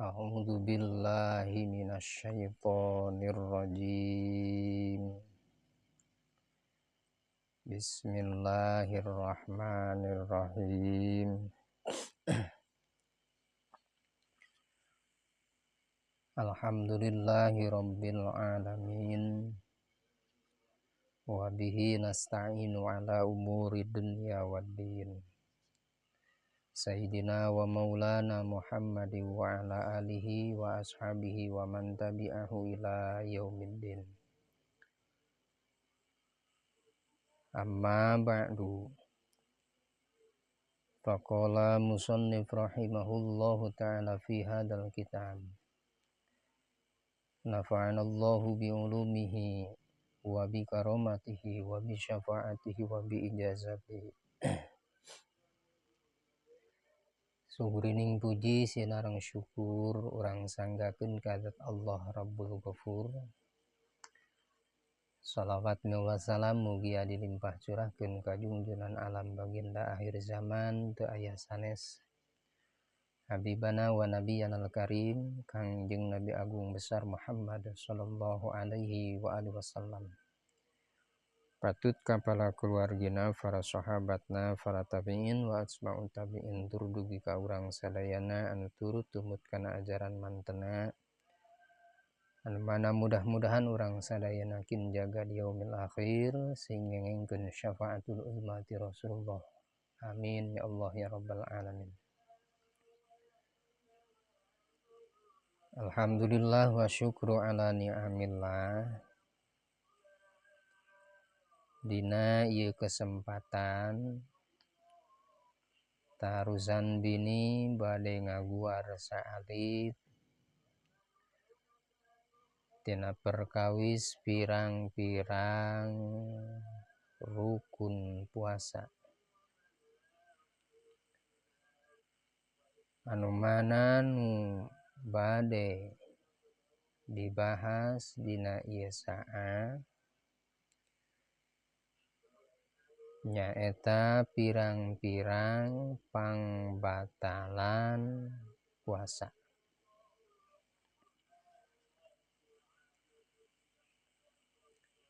A'udzu billahi minasyaitonir rajim. Bismillahirrahmanirrahim. Alhamdulillahi rabbil alamin. Wa bihi nasta'inu ala umuri dunya waddin. Sayyidina wa maulana Muhammad wa ala alihi wa ashabihi wa man tabi'ahu ila yaumiddin. Amma ba'du. Faqala musannif rahimahullahu ta'ala fi hadzal kitab. Nafa'anallahu bi ulumihi wa bi karamatihi wa bi syafaatihi wa bi ijazatihi. Sugurining puji sinareng syukur urang sanggakeun ka zat Allah Rabbul Ghafur. Salawat wa salam mugia dilimpah curahkeun ka junjunan alam baginda akhir zaman teu aya sanes. Habibana wa nabiyana al-karim Kangjeng Nabi Agung besar Muhammad sallallahu alaihi wa alihi wasallam. Patut kapala keluargina, para sahabatna, para tabi'in wa atba'ut tabi'in tur dugi ka urang sadayana anu turut tumut kana ajaran mantena. Anu mana mudah-mudahan urang sadayana kin jaga di yaumil akhir sing ngengengkeun syafaatul uzma ti Rasulullah. Amin ya Allah ya rabbal alamin. Alhamdulillah wa syukru ala ni'amillah. Dina ieu kesempatan tarusan bini bade ngaguar saalit tina perkawis pirang-pirang rukun puasa anu mana nu bade dibahas dina ieu saat nyaeta pirang-pirang pangbatalan puasa.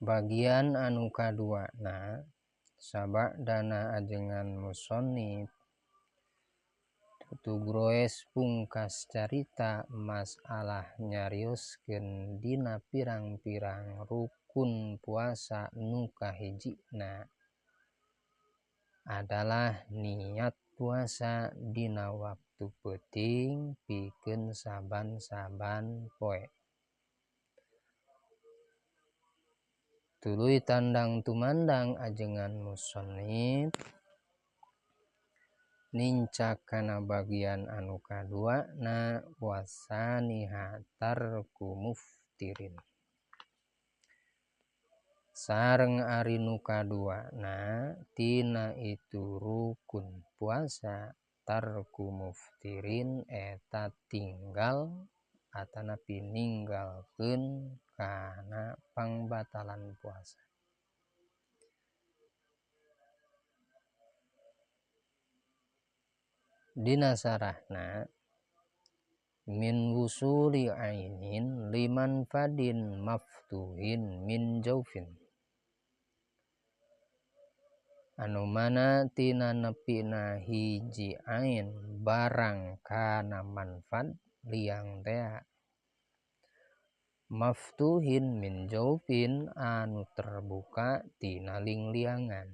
Bagian anu kaduana sabadana ajengan musannif tutugroes pungkas carita masalah nyarioskeun dina pirang-pirang rukun puasa nu kahijina adalah niat puasa dina waktu peuting pikeun saban-saban poe. Tuluy tandang tumandang ajengan musannif nincak kana bagian anu kaduana wasaniha tarku muftirin. Sareng ari nu kaduana tina itu rukun puasa tarku muftirin eta tinggal atanapi ninggalkeun kana pangbatalan puasa. Dina sarahna min wusuli ainin liman fadin maftuhin min jaufin. Anu mana tina nepina hiji ain barang kana manfaat liang tea maftuhin min jaufin anu terbuka tina lingliangan.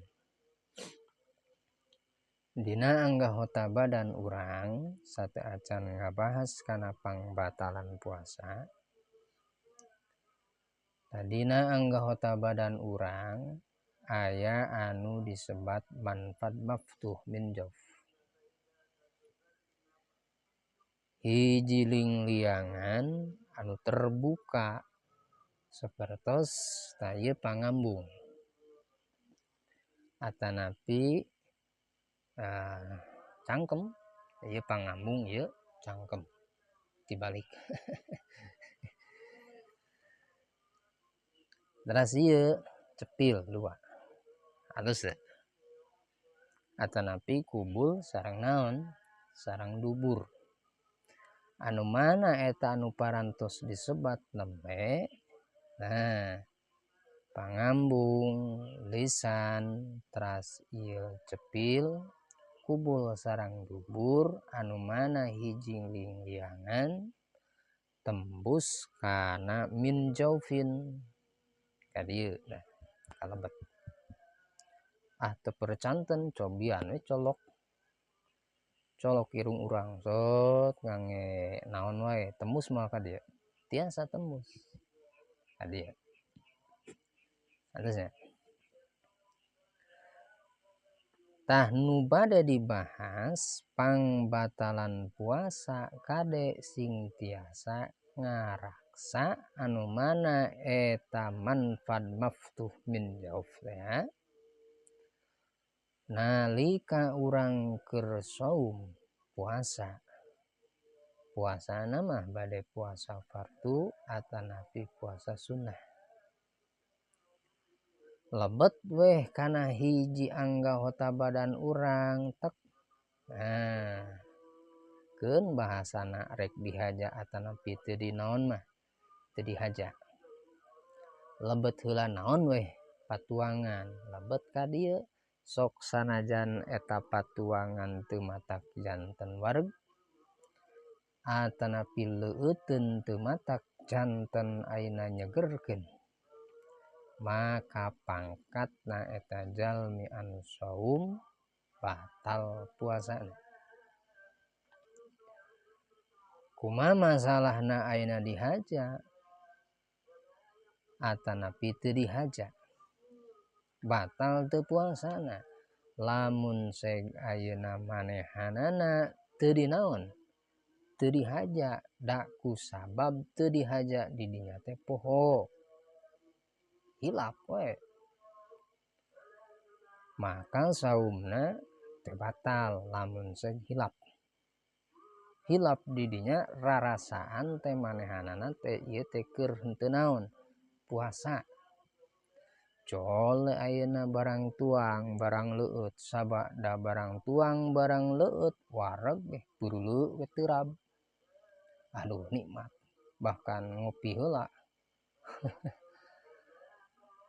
Dina anggota badan urang sateuacan ngabahas kana pangbatalan puasa. Tadina anggota badan urang aya anu disebat manfaat maftuh min jauf. Hiji lingliangan anu terbuka sapertos tah ieu pangambung atanapi cangkem, ieu pangambung ieu cangkem dibalik. Teras ieu cepil dua halus teh atanapi kubul sareng naon sareng dubur. Anu mana eta anu parantos disebat nembe? Nah, pangambung, lisan, teras ieu cepil, kubul sarang dubur anu mana hiji lingliangan tembus kana min jaufin ka dieu nah kalebet. Ah teu percanten cobian we colok. Colok irung urang sot ngange naon wae tembus mah ka dieu. Tiasa tembus ka dieu. Atasnya. Tah nu bade dibahas pangbatalan puasa kade sing tiasa ngaraksa anu mana eta manfad maftuh min jauf ya. Nalika urang keur saum puasa, puasana mah bade puasa fardu atanapi puasa sunnah. Lebet weh kana hiji anggota badan urang tek. Nah, keun bahasana rek dihaja atanapi teu dinaon mah teu dihaja. Lebet heula naon weh patuangan, lebet ka dieu sok sanajan eta patuangan teu matak janten wareg atanapi leueuteun teu matak janten ayeuna nyegerkeun. Maka pangkatna eta jalmi anu saum batal puasana. Kumaha masalahna ayeuna dihaja atanapi teu dihaja, batal teu puasana. Lamun seg ayeuna manehanana teu dinaon, teu dihaja, da ku sabab teu dihaja di dinya teh poho, hilap we, maka saumna teu batal lamun seg hilap. Hilap di dinya rarasaan teh manehanana teh ieu teh keur henteu naon puasa. Cole ayeuna barang tuang barang leueut, sabada barang tuang barang leueut wareg ge puruleu we teurab. Aduh nikmat, bahkan ngopi heula.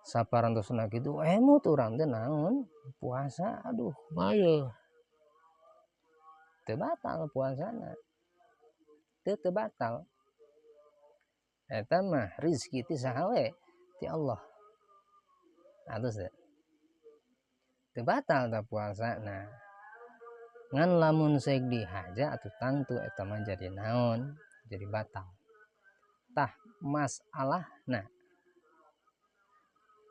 Saparantosna kitu emut urang teh naon puasa, aduh kumaha teu batal puasana, teu batal. Eta mah rizki ti saha we ti Allah. Atus teh teu batal ta puasana. Ngan lamun seg dihaja atuh tangtu eta mah jadi naon, jadi batal. Tah masalahna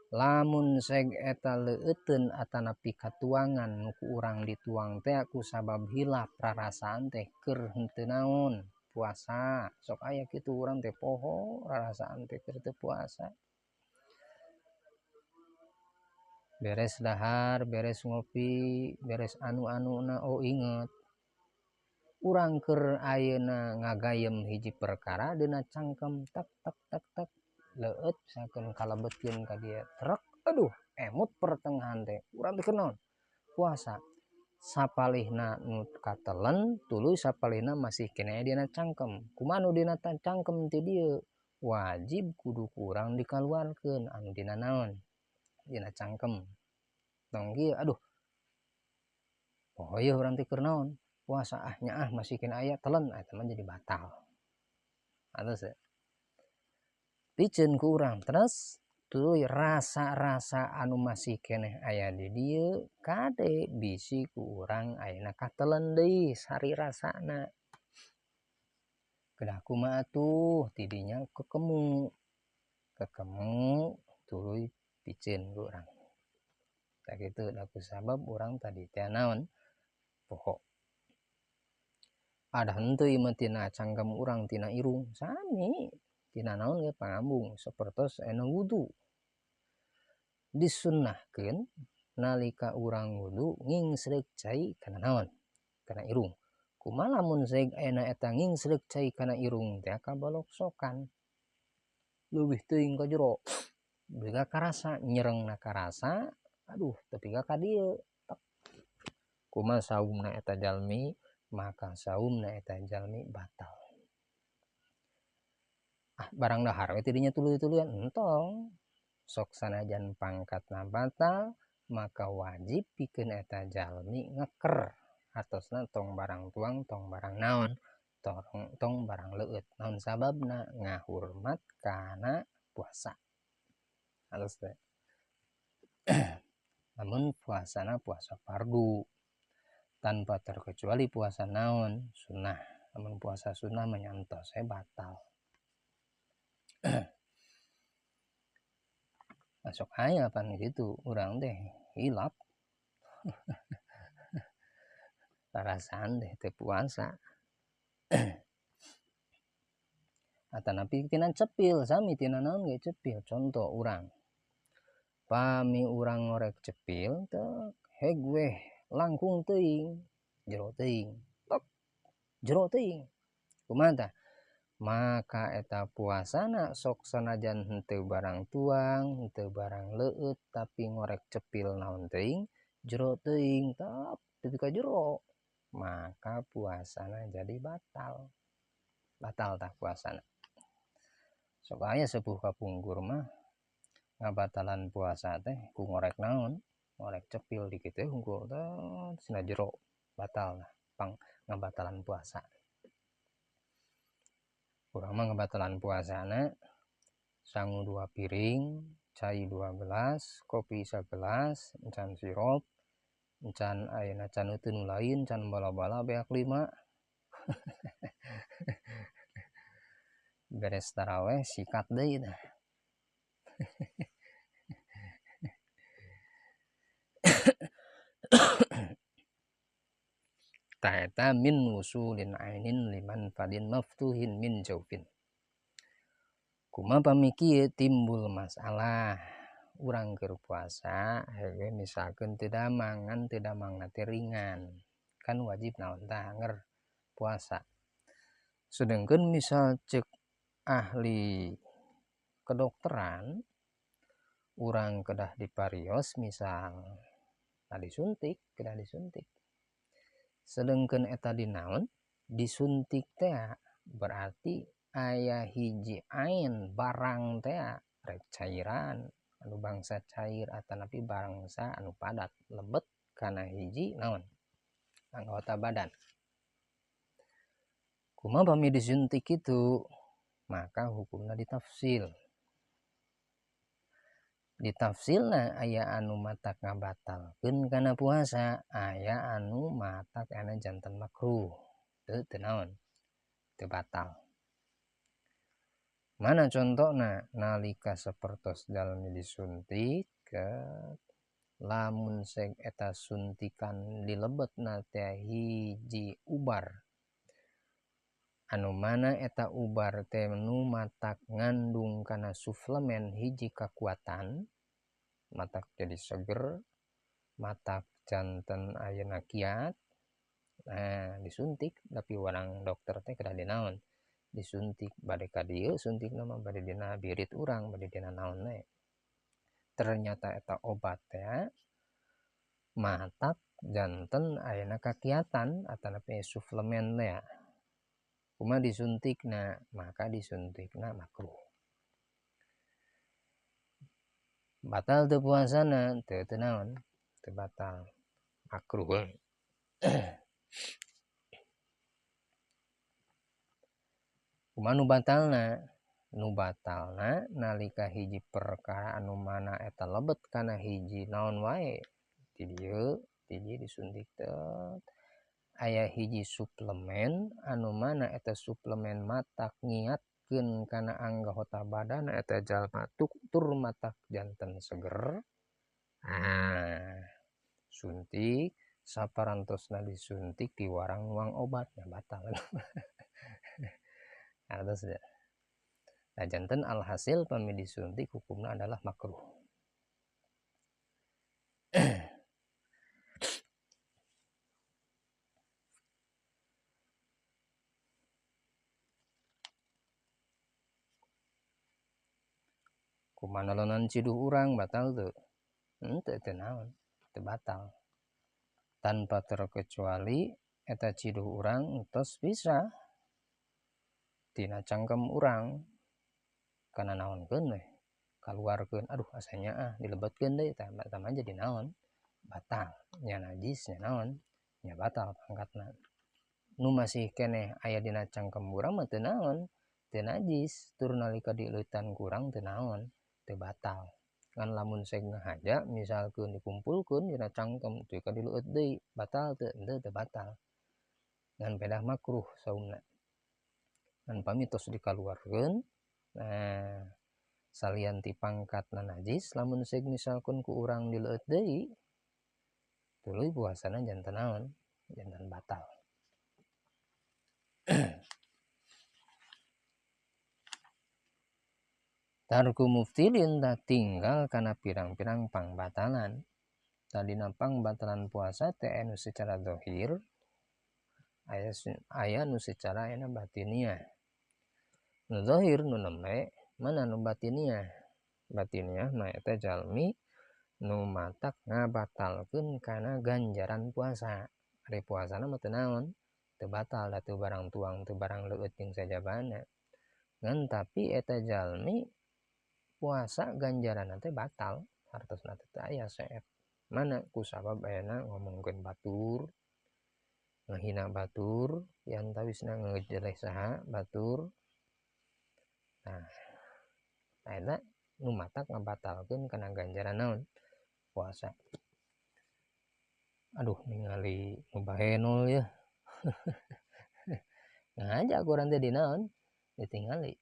lamun seg eta leueuteun atanapi katuangan nu ku urang dituang teh ku sabab hilap rarasaan teh keur henteu naon puasa. Sok aya kitu urang teh poho rarasaan teh keur teu puasa. Beres dahar, beres ngopi, beres anu-anuna, oh inget urang keur ayeuna ngagayem hiji perkara dina cangkem tak tak tak tak leueut sakeun kalebetkeun ka dieu trek, aduh emut pertengahan teh urang teh keur naon puasa. Sapalihna nu katelen tuluy sapalihna masih keneh dina cangkem. Kumaha nu dina cangkem ti dieu wajib kudu ku urang dikaluarkeun anu dina naon dina cangkem. Tong kieu aduh poho urang teh keur naon puasa, ah nyaah masih keneh aya telen, eta mah jadi batal. Atos teh piceun ku urang terus tuluy rasa-rasa anu masih keneh aya di dieu kade bisi ku urang ayeuna katelen deui sari rasana. Kedah kumaha atuh tidinya kekemu, kekemu tuluy piceun ku urang. Tah kitu da ku sabab urang tadi teh naon poho. Ada henteu ieu mah tina cangkem urang tina irung sami tina naon ge pangambung sapertos anu wudu. Disunnahkeun nalika urang wudu ngingsreuk cai kana naon kana irung. Kumaha lamun seg ayeuna eta ngingsreuk cai kana irung teh kabaloksokan leuwih teuing ka jero dugi ka karasa nyerengna karasa, aduh tepi ka dieu. Kumaha saumna eta jalmi, maka saumna eta jalmi batal. Ah barang dahar we tidinya tuluy-tuluyan entong. Sok sanajan pangkatna batal maka wajib pikeun eta jalmi ngeker atosna tong barang tuang tong barang naon tong barang leueut naon sababna ngahurmat kana puasa. Halus teh. Namun puasana puasa fardu tanpa terkecuali puasa naon sunnah. Namun puasa sunnah menyantos saya batal. Masuk aya pan gitu urang teh hilap. Perasaan teh teu puasa. Atanapi tina cepil sami tina naon ge cepil. Contoh urang pami urang ngorek cepil teh heg weh langkung teuing jero teuing tok jero teuing kumaha tah maka eta puasana sok sanajan henteu barang tuang henteu barang leueut tapi ngorek cepil naon teuing jero teuing tep tepi ka jero maka puasana jadi batal. Batal tah puasana. Sok aya sepuh kapungkur mah ngabatalan puasa teh ku ngorek naon ngorek cepil dikit teh hungkul teh sina jero batal lah pang ngabatalan puasa. Urang mah ngabatalan puasana sangu 2 piring, cai 2 gelas, kopi 1 gelas, encan sirup, encan ayeuna can euteun nu lain, can bala-bala beak 5. Beres taraweh sikat deui tah. Tah eta min wusulin ainin liman fadin maftuhin min jaufin. Kumaha pami kieu timbul masalah urang keur puasa heueuh misalkeun teu damang ngan teu damangna teh ringan kan wajib naon tah anger puasa. Sedengkeun misal ceuk ahli kedokteran urang kedah diparios misal nah disuntik kedah disuntik. Sedengkeun eta dinaon disuntik teh berarti aya hiji ain barang teh rek cairan anu bangsa cair atanapi bangsa anu padat lebet kana hiji naon anggota badan. Kumaha pami disuntik itu maka hukumna ditafsil. Ditafsilna aya anu matak ngabatalkeun kana puasa, aya anu matak ana janten makruh. Teu teu naon? Teu batal. Mana contona nalika sapertos jalmi disuntik lamun seg eta suntikan dilebetna teh hiji ubar. Anu mana eta ubar teh nu matak ngandung kana suplemen hiji kakuatan matak jadi seger matak janten ayeuna kiat. Nah disuntik tapi warang dokter teh kedah dinaon disuntik bade ka dieu suntikna mah bade dina birit urang bade dina naon we. Ternyata eta obat teh matak janten ayeuna kakiatan atanapi suplemen teh. Kumaha disuntikna maka disuntikna makruh. Batal teu puasana teu teu naon teu batal makruh. Kumaha nu batalna? Nu batalna nalika hiji perkara anu mana eta lebet kana hiji naon wae ti dieu ti dieu disuntik teh aya hiji suplemen anu mana eta suplemen matak ngiatkeun kana anggota badan eta jalma tur matak janten seger. Ah, suntik saparantosna disuntik diwarang nuang obatnya batal. Atas ya. Nah, janten alhasil pami disuntik hukumna adalah makruh. Kumaha nalonan ciduh urang batal teu? Henteu teu naon, teu batal. Tanpa terkecuali eta ciduh urang entos bisa tina cangkem urang. Kana naonkeun we kaluarkeun aduh asanya ah dilebetkeun deui tah eta mah jadi naon batal nya najis nya naon nya batal pangkatna. Nu masih keneh aya dina cangkem urang mah teu naon teu najis tur nalika dileutan ku urang teu naon teu batal. Ngan lamun seg ngahaja misalkeun dikumpulkeun dina cangkem teu ka dileueut deui batal teu henteu teu batal. Ngan pedah makruh saumna. Ngan pami tos dikaluarkeun nah salian ti pangkatna najis lamun seg misalkeun ku urang dileueut deui tuluy puasana janten naon janten batal. Tarku muftilin tak tinggal kana pirang-pirang pangbatalan. Tadina pangbatalan puasa teh anu secara zahir aya nu secara aya batiniah. Nu zahir nu nembe mana nu batiniah. Batiniah mah eta jalmi nu matak ngabatalkeun kana ganjaran puasa. Ari puasana mah teu naon teu batal da teu barang tuang teu barang leueut jeung sajabana. Ngan tapi eta jalmi puasa ganjaran teh batal hartosna teh teu aya seep. Mana ku sabab ayana ngomongkeun batur, ngahina batur, yang tawisna ngejeleh saha batur. Nah, eta nu matak ngabatalkeun kana ganjaran naon puasa. Aduh ningali nu bahenol ya. Ngaja kurang teh di naon ditingali.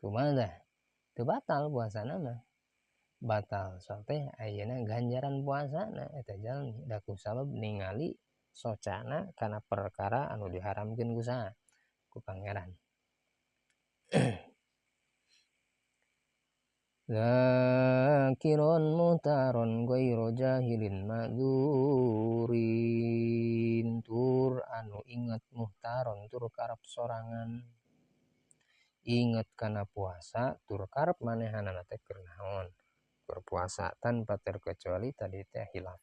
Kumaha tah? Teu batal puasana mah. Batal sok teh ayeuna ganjaran puasana eta jalmi da ku sabab ningali socana kana perkara anu diharamkeun ku saha ku pangeran. Zakiron mutaron ghairu jahilin madzurin tur anu inget muhtaron tur karep sorangan inget kana puasa tur karep manehanana teh keur naon berpuasa tanpa terkecuali tadi teh hilaf.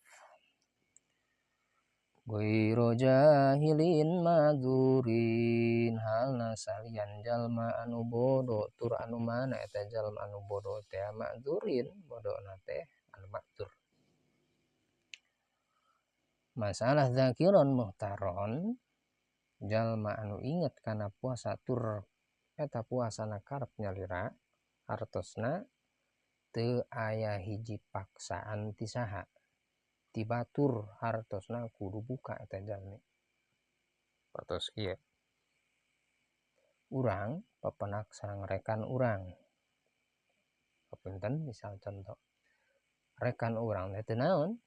Ghairu jahilin madzurin halna salian jalma anu bodoh tur anu mana eta jalma anu bodoh teh madzurin bodona teh anu makdzur. Masalah zakiron muhtaron jalma anu inget kana puasa tur eta puasana karep nyalira hartosna teu aya hiji paksaan ti saha ti batur hartosna kudu buka eta jalmi. Hartos kieu urang papenak sareng rekan urang hapunten misal contoh rekan urang teh teu naon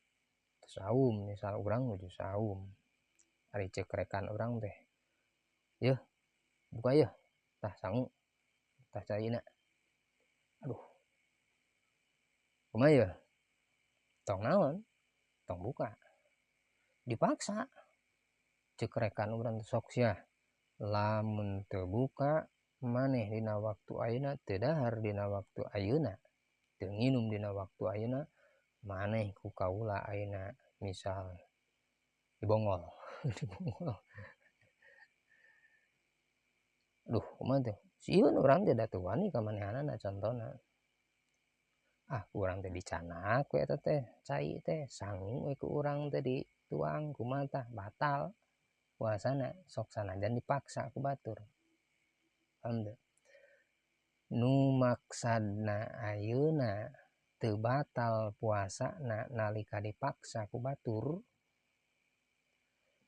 teu saum misal urang nuju saum ari ceuk rekan urang teh yeuh buka yeuh tah sangu tah caina aduh kumaha yeuh tong naon tong buka dipaksa ceuk rekan urang sok sia lamun teu buka maneh dina waktu ayeuna teu dahar dina waktu ayeuna teu nginum dina waktu ayeuna maneh ku kaula ayeuna misal dibongol dibongol duh kumaha teh sieun urang teh da teu wani ka manehanana contona ah urang teh dicanak we eta teh cai teh sangu we ku urang teh dituang kumaha tah batal puasana sok sanajan dipaksa ku batur. Paham teu? Nu maksadna ayeuna teu batal puasana nalika dipaksa ku batur.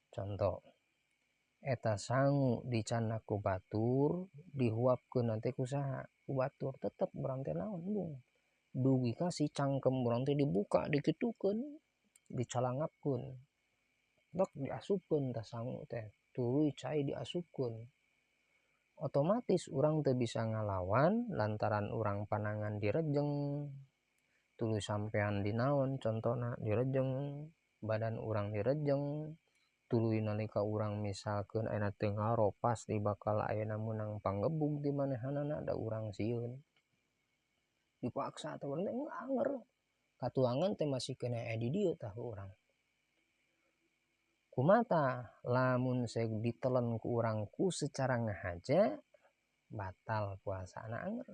Contoh eta sangu dicanak ku batur dihuapkeun nanti ku saha ku batur tetep urang teh naon bung dugi ka si cangkem urang teh dibuka dikitukeun dicalangapkeun dok diasupkeun tah sangu teh tuluy cai diasupkeun otomatis urang teu bisa ngalawan lantaran urang panangan direjeng tuluy sampean dinaon contona direjeng badan urang direjeng tuluy nalika urang misalkeun ayeuna teu ngaropas di bakal ayeuna meunang panggebug di manehanana da urang sieun dipaksa teh urang teh anger katuangan teh masih kena aya di dieu tah urang kumata lamun seg ditelen ku urang ku secara ngahaja batal puasana anger.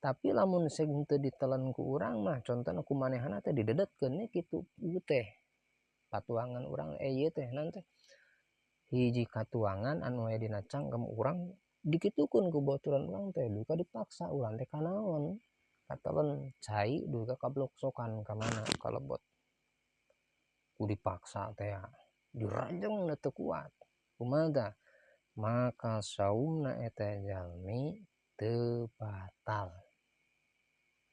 Tapi lamun seg henteu ditelen ku urang mah contohna ku manehna teh didedetkeun nya kitu ieu teh patuangan urang ieu teh naon teh hiji katuangan anu aya dina cangkem urang dikitukeun ku baturan urang teh duka dipaksa urang teh kanaon katelen cai duka kabloksokan ka mana kalebot ku dipaksa teh dirajeng teu kuat kumaha tah maka saumna eta jalmi teu batal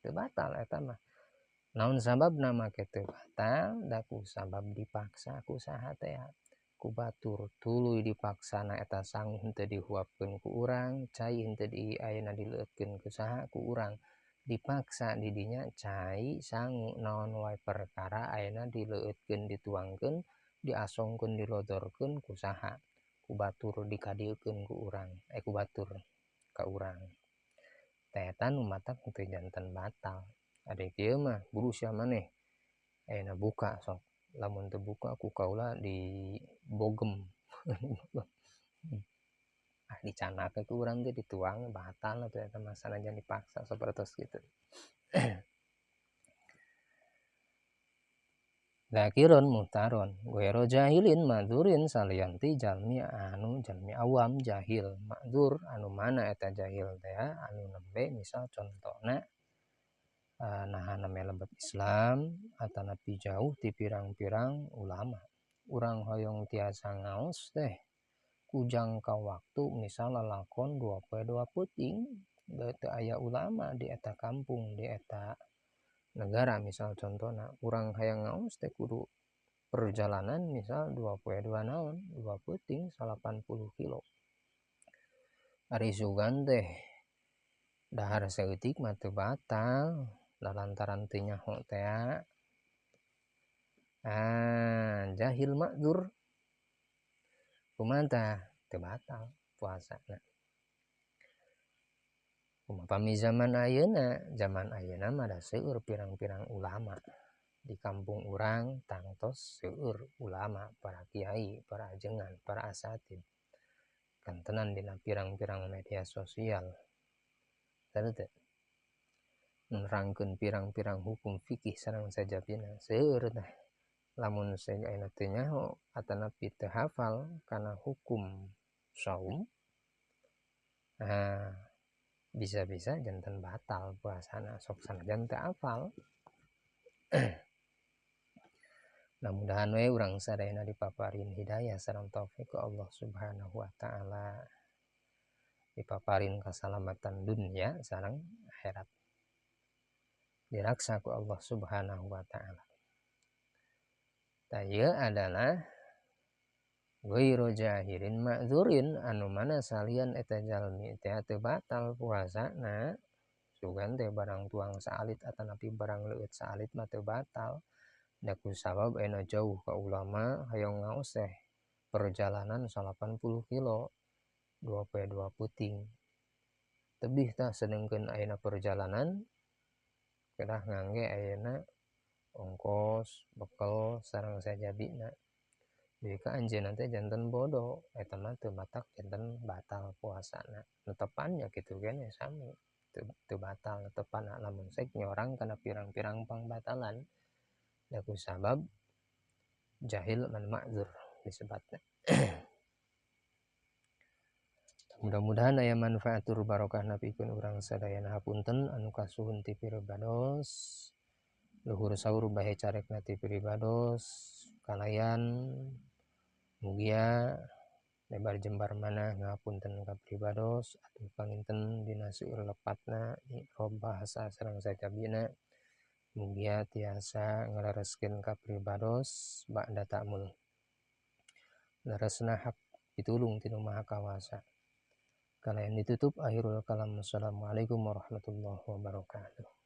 teu batal eta mah naon sababna make teu batal da ku sabab dipaksa ku saha teh ku batur tuluy dipaksana eta sangu henteu dihuapkeun ku urang cai henteu di ayeuna dileueutkeun ku saha ku urang dipaksa di dinya cai sangu naon wae perkara ayeuna dileueutkeun dituangkeun diasongkeun dilodorkeun ku saha ku batur dikadiekeun ku urang ku batur ka urang teh eta nu matak teu janten batal ade kieu mah buru sia maneh ayeuna buka sok lamun teu buka ku kaula dibogem ah dicanak ku urang teh dituang batal atuh eta mah sanajan dipaksa sapertos kitu. Zakirun muhtaron ghairu jahilin ma'dzurin salianti jalmi anu jalmi awam jahil ma'dzur anu mana eta jahil teh anu nembe misal contona naha nembe lebet Islam atanapi jauh ti pirang-pirang ulama urang hoyong tiasa ngaos teh ku jangka waktu misal lalakon 2 poe 2 peuting teu aya ulama di eta kampung di eta negara misal contohna urang hayang ngaos teh kudu perjalanan misal 2 poe 2 naon 2 peuting 80 kilo ari sugan teh dahar saeutik mah teu batal lantaran teu nyaho teh jahil ma'dzur kumaha tah teu batal puasana. Upami zaman ayeuna mah da seueur pirang-pirang ulama di kampung urang tangtos seueur ulama para kiai para ajengan para asatid kantenan dina pirang-pirang media sosial teu nerangkeun pirang-pirang hukum fikih sareng sajabina seueur tah lamun seg ayeuna teu nyaho atanapi teu hafal kana hukum saum bisa-bisa janten batal puasana sok sanajan teu hafal. Mudah-mudahan we urang sadayana dipaparin hidayah sareng taufik ku Allah Subhanahu wa taala, dipaparin kasalamatan dunya sareng akhirat, diraksa ku Allah Subhanahu wa taala. Tah ieu adalah ghairu jahirin ma'dzurin anu mana salian eta jalmi teh teu batal puasana sugan teh barang tuang saalit atanapi barang leueut saalit mah teu batal da ku sabab ayeuna jauh ka ulama hayang ngaos teh perjalanan 80 kilo 2 poe 2 peuting tebih tah sedengkeun ayeuna perjalanan kedah ngangge ayeuna ongkos bekel sareng sajabina. Jika anjeunna teh janten bodoh eta mah teu batak janten batal puasana netepannya kitu keneh sami teu batal netepanna lamun sek nyorang kana pirang-pirang pangbatalan da ku sabab jahil man ma'dzur disebatna. Mudah-mudahan aya manfaat tur barokah napikeun urang sadayana. Hapunten anu kasuhun ti piribados luhur saur bahe carekna ti piribados kalayan mugia lebar jembar mana ngapunten ka pribados atuh panginten dina seueur lepatna rob bahasa sareng sajabina mugia tiasa ngalereskeun ka pribados ba'da ta'mul leresna hak pitulung ti Nu Maha Kawasa. Kalayan ditutup akhirul kalam. Assalamualaikum warahmatullahi wabarakatuh.